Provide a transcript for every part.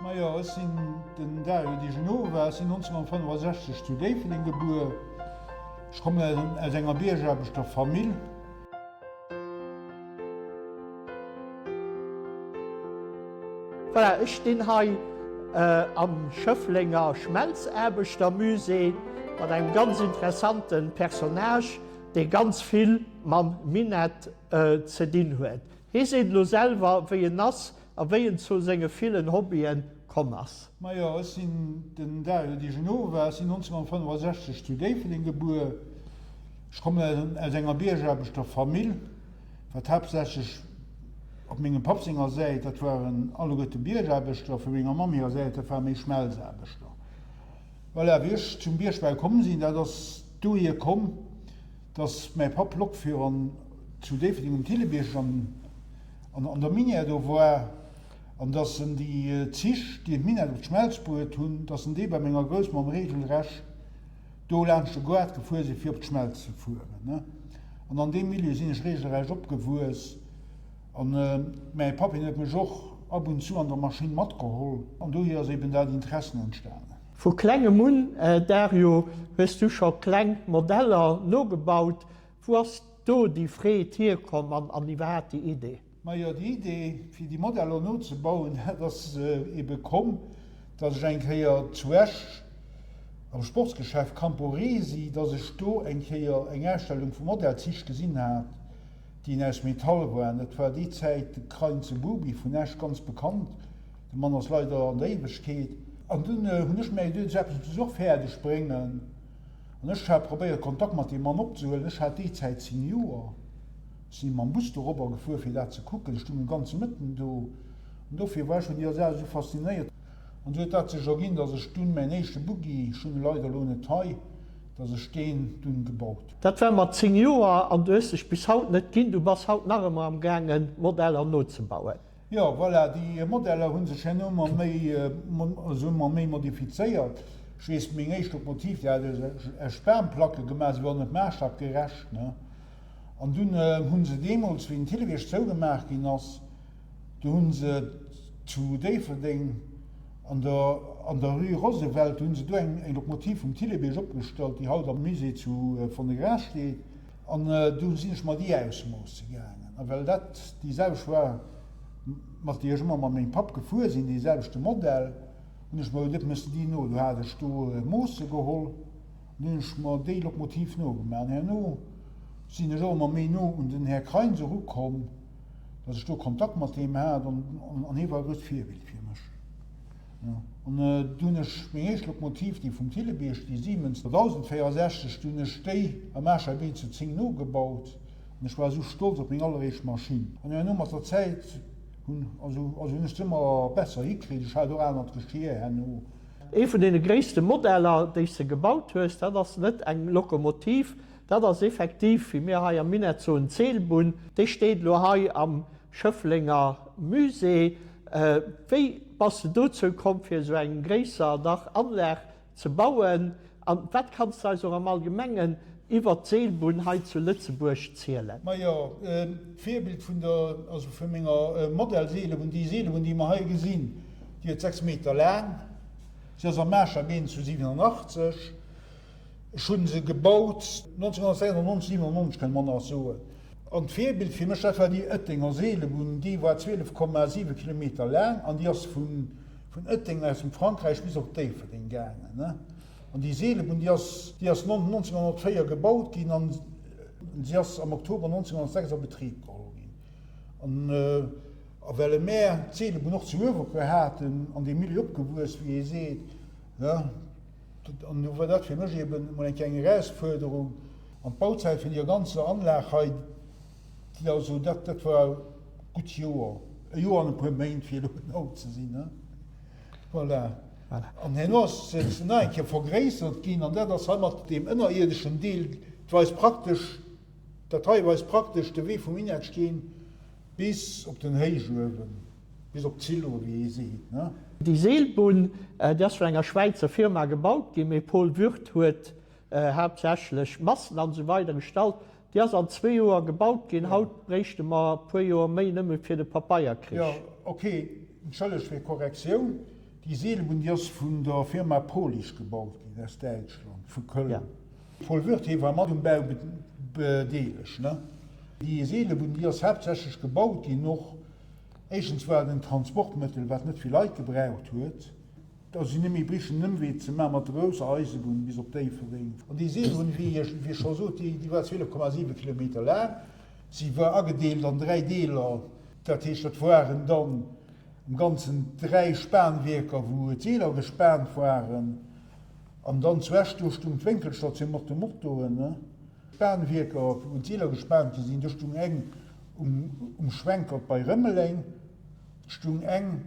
Majo, ech sinn den Dario Di Genova, ech sinn 1965 zu Déifferdeng gebuer. Ech kommen aus enger Biergaarbechterfamill. Voilà, ech stinn hei am Schëfflenger Schmelzaarbechtermusée mat engem ganz interessante Personnage, dee ganz vill mam Minett ze dinn huet. Hie seet elo selwer, wéi en ass a wéi en zu senge villen Hobbyen komm ass. Majo, ech sinn den Dario Di Genova, ech sinn 1965 zu Déifferdeng gebuer. Ech kommen aus enger Biergaarbechterfamill, wat haaptsächlech op mengem Papp senger Säit, dat waren alleguerte Biergaarbechter, vu menger Mamm hirer Säit, dat ware méi Schmelzaarbechter. Voilà, wéi ech zum Biergbau komm sinn, dat ass dohier komm, dass mäi Papp Lokführer zu Déifferdeng um Thillebierg an der Minière do war an dass en déi Zich, déi d'Minett op d'Schmelz bruet hunn, dass en déi bei menger Groussmamm regelrecht do laanscht de Goart gefuer sinn, fir op d'Schmelz ze fueren. An an deem Milieu sinn ech regelrecht opgewuess. An mäi Papp, hien huet mech och ab und zu an der Maschinn matgeholl. An dohier ass eben dat Interessen entstanen. Vu klengem un, Dario, hues du scho kleng Modeller nogebaut. Wou ass do déi Freed hierkomm an iwwerhaapt déi Idee? Majo, déi Idee, fir déi Modeller nozebauen, dat ass ebe komm, datt ech eng Kéier zu Esch am Sportsgeschäft Camporesi, datt ech do eng Kéier eng Ausstellung vu Modellzich gesinn hat, déi aus Metall waren. Dat war déi Zäit de Kreinze Bubi vun Esch, ganz bekannt. De Mann ass leider an der Éiwegkeet. An dunn hunn ech mär geduet, esou eppes muss ech och fäerdeg bréngen. An ech hat probéiert, Kontakt mat deem Mann opzehuelen. Ech hat déi Zäit 10 Joer. Ech si mam Bus dorobber gefuer fir dat ze kucken. Ech stoung e ganze Mëtten do an dofir war ech vun deeër Saach esou faszinéiert. An esou huet dat sech erginn, dass ech dunn mäin éischte Buggy, ech hunn e leider elo net hei, dass ech deen dunn gebaut hunn. Dat war mat 10 Joer an du hues dech bis haut net ginn. Du bass haut nach ëmmer am gaangen Modeller nozebauen. Jo, voilà, déi Modeller hu sech herno ëmmer méi, also ëmmer méi modifizéiert. Ech weess, meng éischt Lokomotiv, déi hat ech aus Spanplacke gemaach, se war net maasstafgerecht, ne. An dunn hu se deemools, wéi den Thillebierg zougemaach ginn ass, do hu se zu Déifferdeng an der, an der Rue Roosevelt, do hu se do eng, eng Lokomotiv vum Thillebierg opgestallt, déi haut am Musée zu Fond-de-Gras steet. An du sinn ech mer déi ausmoosse gaangen. A well dat déi selwecht war, mat déi ech ëmmer mat mengem Papp gefuer sinn, dee selwechte Modell, hunn ech mer geduet, méchs de déi no. Du hat ech do Moosse geholl an hunn ech mer déi Lokomotiv nogemaach. An herno sinn ech och ëmmer méi no un den Här Kreins erukomm, datt ech do Kontakt mat deem hat an hie war e grousst Virbild fir mech. An du hunn ech meng éischt Lokomotiv, déi vum Thillebierg, déi Siemens 1064, du hunn ech déi am HLB zu 10 nogebaut. An ech war esou stolz op meng alleréischt Maschinn. An herno mat der Zäit hunn, also also hunn ech se ëmmer besser hikritt. Ech hat och anert Geschier herno. Ee vun deene gréisste Modeller, déi s de gebaut hues, dat ass net eng Lokomotiv, dat ass effektiv, wéi mir hei am Minett soen, d'Seelbunn. Déi steet elo hei am Schëfflenger Musée. Wéi bass de dozou komm fir esou eng gréisser dach Anlag ze bauen an wat kanns de eis och am Allgemengen iwwert d'Seelbunn hei zu Lëtzebuerg zielen? Majo, d'Virbild vun der, also vu menger Modellseelebunn, déi Seelebunn déi mer hei gesinn, déi huet 6 Meter laang, si ass am Maaschtaf 1 zu 87. Ech hu se gebaut 1996, 97 kënne mer nach soen. An d'Virbild fir mech, dat war déi Ëttenger Seelebunn. Déi war 12,7 Kilometer laang an déi ass vun Ëtteng aus dem Frankräich bis op Déifferdeng gaangen. An déi Seelebunn, déi ass, déi ass 1904 gebaut ginn an si ass am Oktober 1906 a Betrib geholl ginn. An a well mär d'Seelebunn och zu Uewerkuer haten, an deem Milieu opgewuess, wéi ee seet, An du war dat fir mech eben emol eng kleng Erausfuerderung. An d'Bauzäit vun deer ganzer Anlag hei, déi also, dat, dat war gutt Joer, e Joer an e puer Méint, fir elo genau ze sinn, ne? Voilà. An herno ass se nach eng Kéier vergréissert ginn, an dat ass hei mat deem ënnerierdeschen Deel, dat weist praktesch, dat hei weist praktesch de Wee vum Minettsteen bis op den Héichuewen. Bis op d'Silo, wéi ee seet, ne? Déi Seelbunn, déi ass vun enger Schwäizer Firma gebaut ginn, mee Paul Würth huet haaptsächlech Massen an esou weider gestallt. Déi ass an zwee Joer gebaut ginn. Haut bréichte mer e puer Joer méi nëmme fir de Papeierkrich. Jo, ok, entschëllegt fir d'Korrektioun. Déi Seelbunn, déi ass vun der Firma Polisch gebaut ginn aus Däitschland, vu Köln. Paul Würth, hie war mat um Bau bedeelegt. Déi Seelebunn, déi ass haaptsächlech gebaut ginn och, éischtens war et en Transportmëttel, wat net vill Leit gebraucht huet, da sinn net méi brichen en Ëmwee ze maachen mat der grousser Eisebunn bis op Déifferdeng. An déi Seelebunn, wéi ech scho sot, déi war 12,7 Kilometer laang. Si war agedeelt an dräi Deeler, dat heescht, dat waren dann am Ganzen dräi Spaanwierker, wou d'Seeler gespaant waren. An dann zu Esch, do stung d'Wénkelstatioun mat de Motoen. D'Spaanwierker, wou d'Seeler gespaant gi sinn, do stung eng um Schwenkert bei Rëmeleng, et stung eng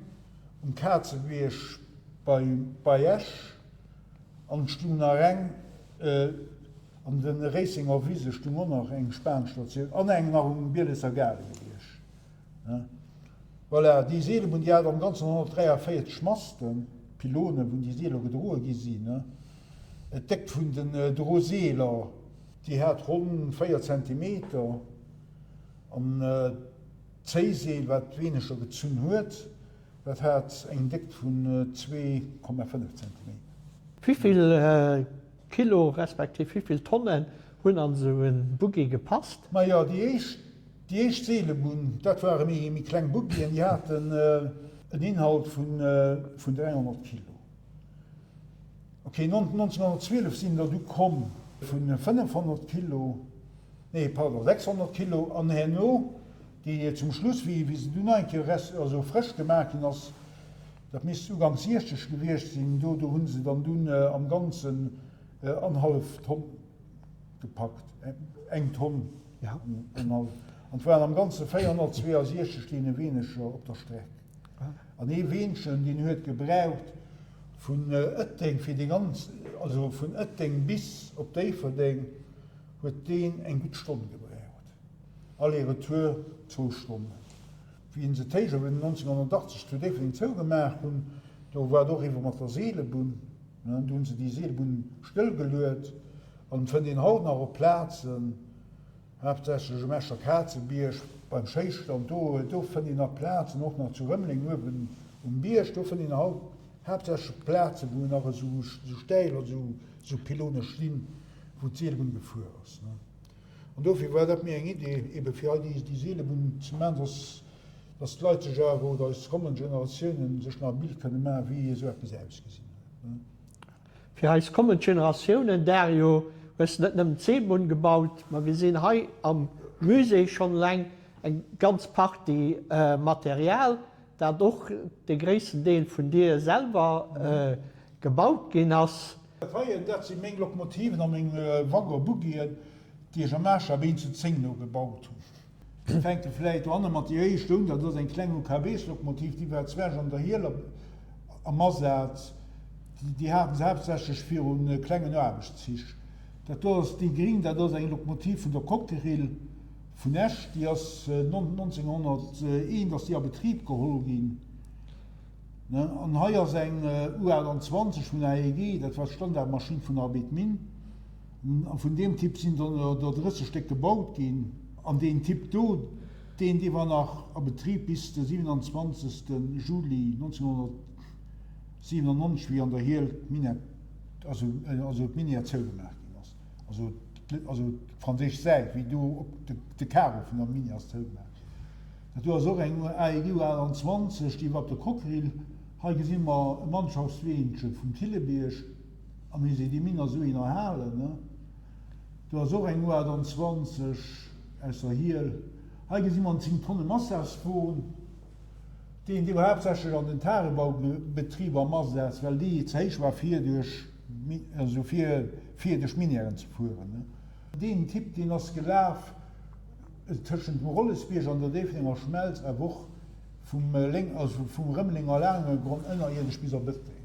um Kazebierg bei Esch an et stung nach eng an de Réisenger Wise stung och nach eng Spaanstatioun an eng nach um Bielesser Gaalgebierg. Voilà, déi Seelebunn, déi hat am Ganzen 143 Masten, Pylonen, wou déi Seeler gedroe gi sinn. D'Déckt vun den Droseeler, déi hat ronn 4 Zentimeter an d'Zéiseel, wat wéineger gezunn huet, dat hat eng Déckt vun 2,5 Zentimeter. Wéivill Kilo respektiv wéivill Tonnen hunn an esou e Buggi gepasst? Majo, déi éischt Déi éischt Seelebunn, dat ware méi méi kleng Buggien, déi haten en Inhalt vun 300 Kilo. Ok, 1912 sinn der du komm vu 500 Kilo, nee pardon, 600 Kilo, an herno, déi zum Schluss, wéi wéi se dunn nach eng Kéier res, also frësch gemaach ginn ass, dat misst uganks 60 gewiescht sinn, do do hu se dann dunn am Ganzen annerhallef Tonn gepackt, eng Tonn. An et waren am Ganze 462 deene Weenecher op der Streck. An ee Weenchen, deen huet gebraucht vun Ëtteng fir déi ganz, also vun Ëtteng bis op Déifferdeng huet deen eng gutt Stonn gebraucht. Aller-retour zwou Stonnen. Wéi se d'Héichowenen 1980 zu Déifferdeng zougemaach hunn, do war et och eriwwer mat der Seelebunn. Do hunn se déi Seelebunn stëllgeluet. An et fënnt een haut nach op Plazen, haaptsächlech um Escher Kazebierg beim Schéisstand, do, do fënnt een nach Plazen, och nach zu Rëmeleng uewen um Bierg, do fënnt een haut haaptsächlech Plazen, wou nach esou, esou Stäil oder esou, esou Pylône stinn, wou d'Seelebunn gefuer ass. An dofir war dat mir eng Idee, ebe fir hei déi, déi Seelebunn ze maachen, dass, dass d'Leit sech awer, oder eis kommend Generatiounen sech nach e Bild kënne maachen, wéi esou eppes ausgesinn huet. Fir eis kommend Generatiounen, Dario, hues de net nëmmen d'Seebunn gebaut, ma mir sinn hei am Musée schonn eleng eng ganz Partie Material, dat och de gréissten Deel vun dir selwer gebaut ginn ass. Dat heien, dat si meng Lokomotiven a meng Waggon-Buggien, déi ech am Maarschab 1 zu 10 no gebaut hunn. Mir fänke vläit dohanne mat déi éischt un, dat ass eng kleng UKBs-Lokomotiv, déi war zwar an der Hieler am Asaz, déi hate se haaptsächlech viru klengen Aarbechtszich. Dat do ass déi gring, dat ass eng Lokomotiv vun der Cockerill vun Esch, déi ass 1901 ass déi a Betrib geholl ginn. An hei ass eng U28 vun AEG, dat war d'Standardmaschinn vun Arbed-Mines. A vun deem Typ sinn der der 30 Stéck gebaut ginn. An deen Typ do, deen, dee war nach a Betrib bis de 27. Juli 1997, wéi an der Hiel d'Minett, also, also d'Minière zougemaach ginn ass. Also, also d'franséisch Säit, wéi do op de, de Karo vun der Minière ass zougemaach ginn. Dat do ass och eng AEG U28, déi war op der Cockerill. Hei gesi mer e Mannschaftsweenche vum Thillebierg. Am Musée des Mines ass esou een erhalen, ne? Do ass och eng U28 aus der Hiel. Hei gesi mer en 10 Tonne Massaswon, deen dee war haaptsächlech an den Tagebaubetriber am Asaz, well déi ze héich war fir duerch, also fir fir duerch Minièren ze fueren, ne? Deen Typ, deen ass gelaf tëschent dem Rollesbierg an der Déifferdenger Schmelz, awer och vum Léng, also vum Rëmelenger Laangegronn ënnerierdesch bis op Ëtteng.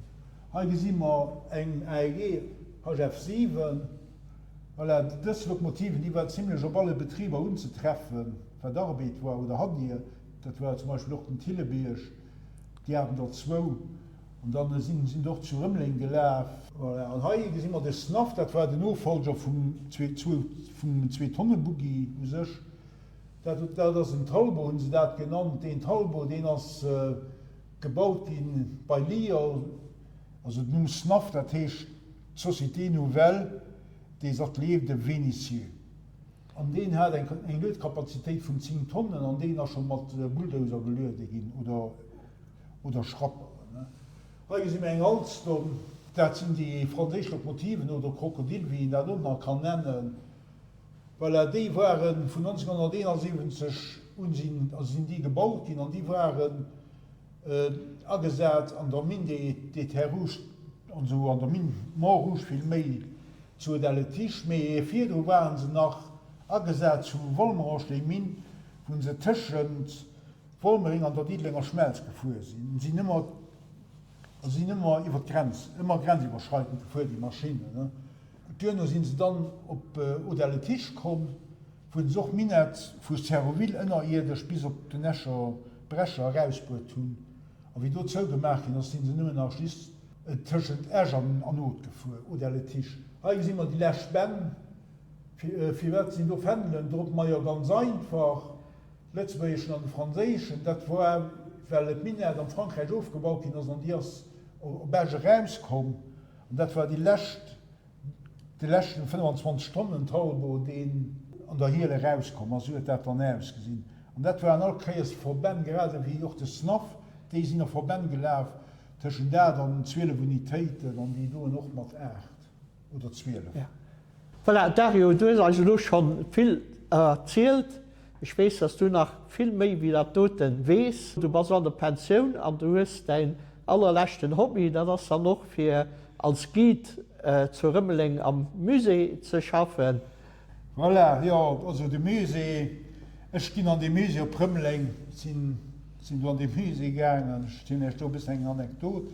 Hei gesi mer eng AEG HF 7. Voilà, dës Lokomotiven, déi war zimlech op alle Betriber unzetreffen, wat Arbed war oder Hadier. Dat war zum Beispill och den Thillebierg, déi haten der zwou. An dann sinn sinn der och zu Rëmeleng gelaf. Voilà, an hei gesi mer de SNAF, dat war den Nofolger vum vum Zwee-Tonne-Buggi u sech. Dat dat ass en Talbot, hu se dat genannt. Deen Talbot, deen ass. Gebaut gi bei Lyon, also den Numm SNAF, dat heescht Société Nouvelle des Ateliers de Vénissieux. An deen hat eng Luedkapazitéit vun 10 Tonnen an deen ass scho mat Bulldozer geluede ginn oder Schrapperen. Hei gesi mir eng Alstom, dat sinn déi franséisch Lokomotiven oder Krokodil, wéi een dat och nach kann nennen. Voilà, déi ware vun 1971 un sinn, also sinn déi gebaut ginn an déi waren agesat an der Mine des, des Terres Rouges, an esou an der Mine Mont Rouge vill méi zu Haut-Aletich, mee virdru waren se nach agesat zu Volmerange-les-Mines, wou se tëschent Wolmering an der Diddelenger Schmelz gefuer sinn. Sinn ëmmer, also sinn ëmmer iwwer d'Grenz, ëmmer grenziwwerschreitend gefuer, déi Maschinnen. Duerno sinn se dann op Haut-Aletich komm, wou se och Minett vu Serroville ënnerierdesch bis op den Escher Brecher erausbuert hunn. A wéi do zougemaach ginn ass, sinn se nëmmen nach just tëschent Esch an Haut gefuer, Haut-Aletich. Hei gesi mer déi lescht Bänn. Firwat sinn do Fändelen drop? Majo, ganz einfach, Lëtzebuergeschen an de Franséischen, dat war, well d'Minett am Frankräich ofgebaut ginn ass an déi ass op Esch erauskomm. An dat war déi lescht, de leschten 25 Tonnen Talbot, deen an der Hiel erauskomm ass. Esou huet dat dann ausgesinn. An dat waren all Kéiers Verbänn, grad ewéi och de SNAF, déi sinn a Verbänn gelaf tëschent 8 an 12 Unitéiten an déi doen och mat 8. Oder 12. Voilà, Dario, du hues eis elo schonn vill erzielt. Ech weess, dass du nach vill méi wéi dat doten weess. Du bass an der Pensioun an du hues däin allerleschten Hobby, dat ass dann och fir als Guide zu Rëmeleng am Musée ze schaffen. Voilà, jo, also de Musée, ech ginn an dee Musée op Rëmeleng, sinn do an dee Musée gaangen. Ech erzielen Iech do e bëssen eng Anekdot.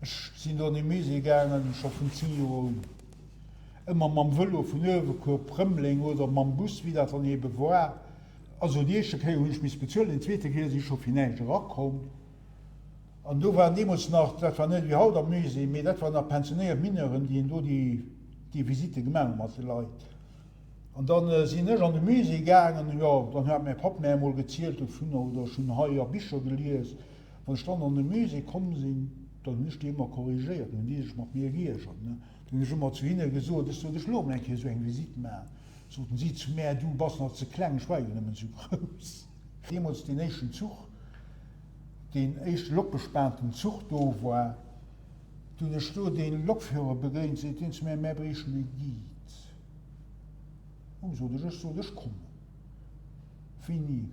Ech sinn do an de Musée gaangen, scho vun 10 Joer un. Ëmmer mam Vëlo vun Uewekur op Rëmeleng oder mam Bus, wéi dat dann eebe war. Also déi éischte Kéier hunn ech misst bezuelen, déi zweete Kéier si ech scho fir näischt erakomm. An do waren deemools nach, dat war net ewéi haut am Musée, mee dat waren nach pensionéiert Mineuren, déi do déi Visitte gemaach hu mat de Leit. An da sinn ech an de Musée gaangen, jo, dann hat mäi Papp mär emol gezielt dovunner oder ech hunn hei a Bicher gelies. Wann ech dann an de Musée komm sinn, dann hunn ech déi ëmmer korrigéiert, dann hunn déi sech mat mir geiergert, ne. Dann hunn ech ëmmer zu hinne gesot, ech sot, ech looss mol eng Kéier esou eng Visite maachen. Soten si zu mär, du bass nach ze kleng, ech war jo nëmmen esou grouss. Deemools deen éischten Zuch, deen éischte lokbespaanten Zuch do war, du hunn ech do dee Lokführer begéint, seet deen zu mär, mär bréichen e Guide. Oh, sot ech, ech sot, ech kommen. Wéini?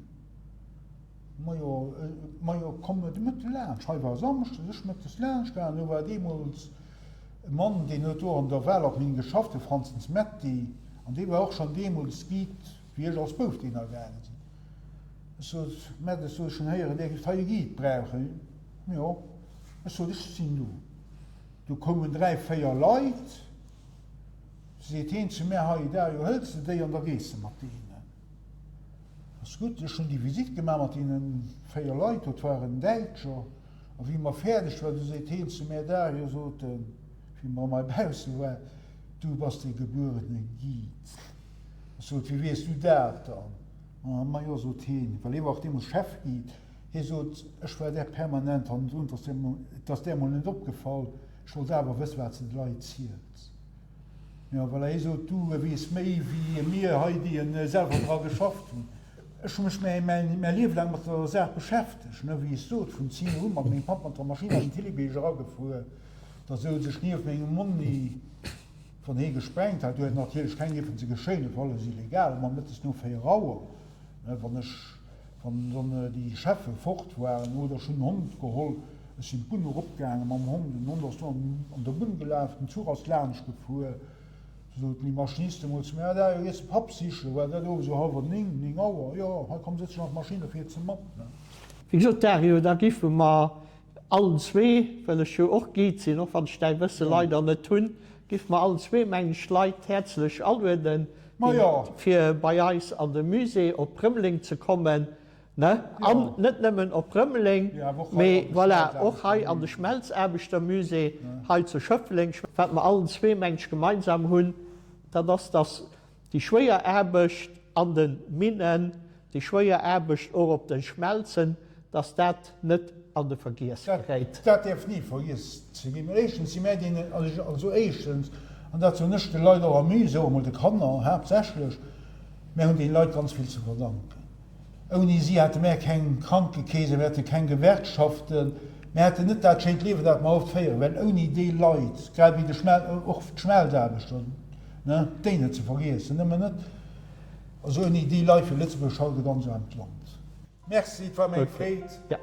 Majo, majo, komm de Mëtte laanscht. Hei war Samschdes, ech mëttes laanscht gaangen. Do war deemools e Mann, deen huet do an der Walerminn geschafft, de Franzens Metty, an dee war och schonn deemools Guide, wéi ech als Bouf deen agaange sinn. Ech sot, Mett, ech sot, ech hunn héieren, Där gift hei e Guide brauchen. Jo, ech sot, ech sinn do. Du koumen 3, 4 Leit, seet heen zu mär, Hei, Dario, hëls de déi an da gees de mat deenen. Ass gutt, ech hunn déi Visite gemaach mat deene 4 Leit, dat waren Däitscher, a wéi mer fäerdeg war, du seet heen zu mär, Dario, sot en, wéi mer erëm heibausse war, du bass dee gebuerene Guide. Ech sot, wéi weess du dat dann? Majo, sot heen, well hie war och deemools Chefguide, hie sot, ech war där permanent hannendrun, et ass där mol net opgefall, ech wollt awer wëssen, wat se de Leit zielt. Jo, voilà, hie sot, du weess méi wéi mir hei, déi en selwer dra geschafft hunn. Ech hu mech mäi Liewe laang mat der Saach beschäftegt, ne, wéi ech sot, vun 10 u mat mengem Papp mat der Maschinn an den Télébiérg eragefuer. Da souz ech nieft mengem Monni, wann hee gesprengt hat, do hätt natierlech keng dierfen ze geschéien, et war alles illegal, ëmmer mëttes no 4 Auer, ne, wann ech, wann dann déi Cheffe fort waren, oder ech hunn en Hond geholl, Ech sinn d'Bunn eropgaange mam Hond, den Hond ass do an der Bunn gelaf, den Zuch ass laanscht gefuer. Du sot déi Maschiniste emol zu mir, Ah Dario, gees de Papp sichen? War dat owes esou hallwer 9, 9 Auer? Jo, hei komm, sëtz dech an d'Maschinn, da fiert se mat, ne? Wéi gesot, Dario, da giffe mer allen zwee, well ech jo och Guide sinn, och wann ech däi Wësse leider net hunn, giffe mer allen zwee, mengen ech, d'Leit häerzlech alueden, fir bei eis an de Musée op Rëmeleng ze kommen. Ne? An net nëmmen op Rëmeleng, mee voilà, och hei an de Schmelzaarbechtermusée hei zu Schëffleng. Wat mer allen zwee, meng ech, gemeinsam hunn, dat ass, dass déi schwéier Aarbecht an de Minnen, déi schwéier Aarbecht och op de Schmelzen, dass dat net. an de Vergiess geréit. Dat däerf ni vergiess ze ginn. Mä éischtens si mär deenen, also éischtens, an dat soen ech de Leit och am Musée, och emol de Kanner haaptsächlech, mär hunn deene Leit ganz vill ze verdanken. Ouni si hätte mär keng Krankekeesen, mär hätte keng Gewerkschaften, mär hätten net dat schéint Liewen, dat mer haut féieren, well ouni déi Leit, grad ewéi de Schmel, och d'Schmelzaarbechter, ne, déi net ze vergiessen, nëmmen net, also ouni déi Leit wier Lëtzebuerg haut e ganz aarmt Land. Merci, et war mir eng Freed. Ja.